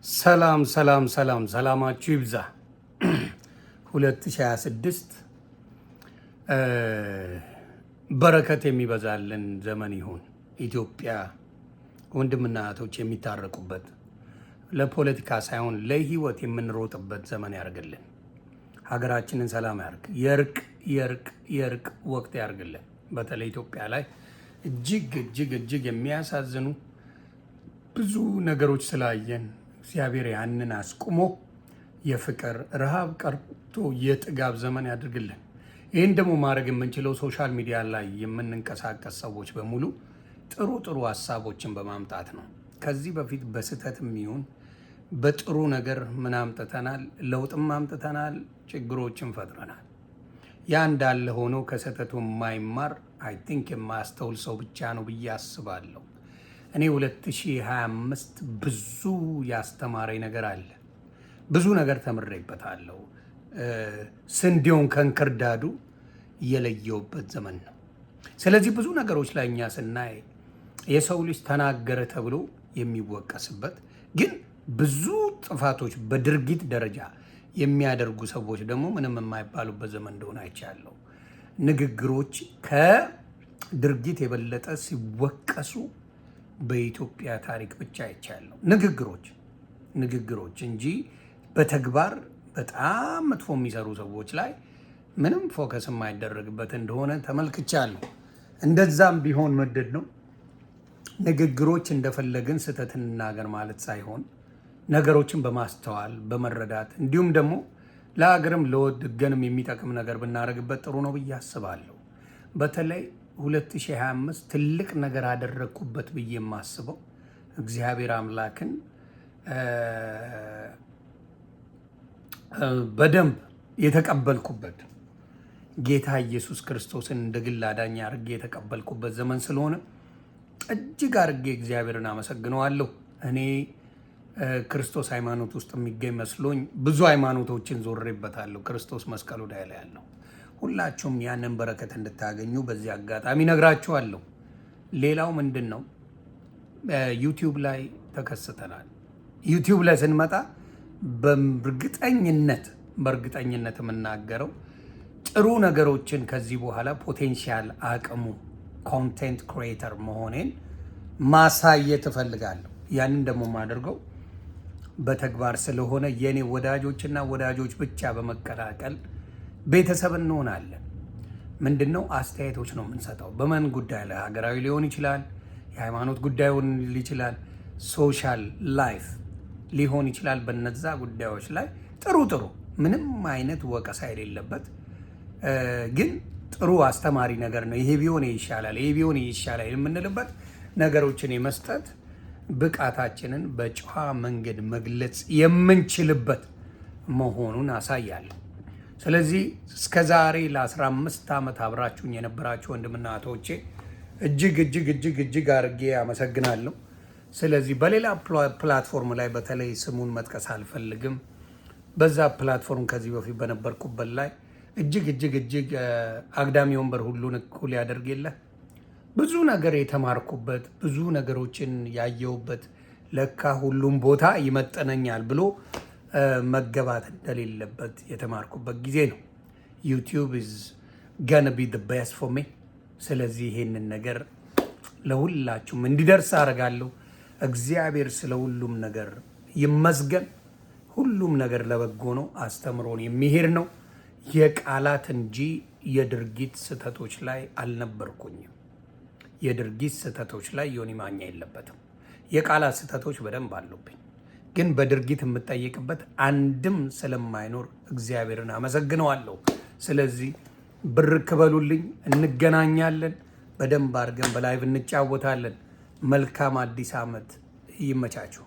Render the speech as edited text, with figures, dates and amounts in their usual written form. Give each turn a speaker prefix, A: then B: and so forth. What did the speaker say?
A: ሰላም ሰላም ሰላም፣ ሰላማችሁ ይብዛ። 2026 በረከት የሚበዛልን ዘመን ይሁን። ኢትዮጵያ ወንድምና እህቶች የሚታረቁበት፣ ለፖለቲካ ሳይሆን ለህይወት የምንሮጥበት ዘመን ያርግልን። ሀገራችንን ሰላም ያርግ። የእርቅ የእርቅ የእርቅ ወቅት ያርግልን። በተለይ ኢትዮጵያ ላይ እጅግ እጅግ እጅግ የሚያሳዝኑ ብዙ ነገሮች ስላየን እግዚአብሔር ያንን አስቁሞ የፍቅር ረሃብ ቀርቶ የጥጋብ ዘመን ያድርግልን። ይህን ደግሞ ማድረግ የምንችለው social media ላይ የምንንቀሳቀስ ሰዎች በሙሉ ጥሩ ጥሩ ሀሳቦችን በማምጣት ነው። ከዚህ በፊት በስህተትም ይሁን በጥሩ ነገር ምን አምጥተናል? ለውጥም አምጥተናል፣ ችግሮችን ፈጥረናል። ያ እንዳለ ሆኖ ከስህተቱ የማይማር I think የማያስተውል ሰው ብቻ ነው ብዬ አስባለሁ። እኔ 2025 ብዙ ያስተማረኝ ነገር አለ። ብዙ ነገር ተምሬበታለሁ። ስንዴውን ከእንክርዳዱ የለየሁበት ዘመን ነው። ስለዚህ ብዙ ነገሮች ላይ እኛ ስናይ የሰው ልጅ ተናገረ ተብሎ የሚወቀስበት፣ ግን ብዙ ጥፋቶች በድርጊት ደረጃ የሚያደርጉ ሰዎች ደግሞ ምንም የማይባሉበት ዘመን እንደሆነ አይቻለሁ። ንግግሮች ከድርጊት የበለጠ ሲወቀሱ በኢትዮጵያ ታሪክ ብቻ አይቻለሁ። ንግግሮች ንግግሮች እንጂ በተግባር በጣም መጥፎ የሚሰሩ ሰዎች ላይ ምንም focus የማይደረግበት እንደሆነ ተመልክቻለሁ። እንደዛም ቢሆን ምንድን ነው፣ ንግግሮች እንደፈለግን ስህተት እንናገር ማለት ሳይሆን ነገሮችን በማስተዋል፣ በመረዳት፣ እንዲሁም ደግሞ ለሀገርም ለወገንም የሚጠቅም ነገር ብናደርግበት ጥሩ ነው ብዬ አስባለሁ። በተለይ 2025 ትልቅ ነገር አደረግኩበት ብዬ የማስበው እግዚአብሔር አምላክን በደንብ የተቀበልኩበት፣ ጌታ ኢየሱስ ክርስቶስን እንደ ግል አዳኝ አድርጌ የተቀበልኩበት ዘመን ስለሆነ እጅግ አድርጌ እግዚአብሔርን አመሰግነዋለሁ። እኔ ክርስቶስ ሃይማኖት ውስጥ የሚገኝ መስሎኝ ብዙ ሃይማኖቶችን ዞሬበታለሁ። ክርስቶስ መስቀሉ ላይ ያለው፣ ሁላችሁም ያንን በረከት እንድታገኙ በዚህ አጋጣሚ ነግራችኋለሁ። ሌላው ምንድን ነው? YouTube ላይ ተከስተናል። YouTube ላይ ስንመጣ በእርግጠኝነት የምናገረው ጥሩ ነገሮችን ከዚህ በኋላ potential አቅሙ content creator መሆኔን ማሳየት እፈልጋለሁ። ያንን ደግሞ የማደርገው በተግባር ስለሆነ የኔ ወዳጆችና ወዳጆች ብቻ በመቀላቀል ቤተሰብ እንሆናለን። ምንድን ነው፣ አስተያየቶች ነው የምንሰጠው። በምን ጉዳይ ላይ? ሀገራዊ ሊሆን ይችላል፣ የሃይማኖት ጉዳይ ሊሆን ይችላል፣ social life ሊሆን ይችላል። በነዛ ጉዳዮች ላይ ጥሩ ጥሩ ምንም አይነት ወቀሳ የሌለበት ግን ጥሩ አስተማሪ ነገር ነው። ይሄ ቢሆን ይሻላል፣ ይሄ ቢሆን ይሻላል የምንልበት ነገሮችን የመስጠት ብቃታችንን በጨዋ መንገድ መግለጽ የምንችልበት መሆኑን አሳያለሁ። ስለዚህ እስከ ዛሬ ለ15 ዓመት አብራችሁኝ የነበራችሁ ወንድምና እህቶቼ እጅግ እጅግ እጅግ እጅግ አድርጌ አመሰግናለሁ። ስለዚህ በሌላ platform ላይ፣ በተለይ ስሙን መጥቀስ አልፈልግም። በዛ platform ከዚህ በፊት በነበርኩበት ላይ እጅግ እጅግ እጅግ አግዳሚ ወንበር ሁሉን እኩል ያደርግ የለ፣ ብዙ ነገር የተማርኩበት፣ ብዙ ነገሮችን ያየሁበት፣ ለካ ሁሉም ቦታ ይመጥነኛል ብሎ መገባት እንደሌለበት የተማርኩበት ጊዜ ነው። YouTube is gonna be the best for me። ስለዚህ ይሄንን ነገር ለሁላችሁም እንዲደርስ አደርጋለሁ። እግዚአብሔር ስለ ሁሉም ነገር ይመስገን። ሁሉም ነገር ለበጎ ነው፣ አስተምሮን የሚሄድ ነው። የቃላት እንጂ የድርጊት ስህተቶች ላይ አልነበርኩኝም። የድርጊት ስህተቶች ላይ ዮኒ ማኛ የለበትም። የቃላት ስህተቶች በደንብ አሉብኝ፣ ግን በድርጊት የምጠየቅበት አንድም ስለማይኖር እግዚአብሔርን አመሰግነዋለሁ። ስለዚህ ብርክ በሉልኝ፣ እንገናኛለን። በደንብ አድርገን በ live እንጫወታለን። መልካም አዲስ ዓመት፣ ይመቻችሁ።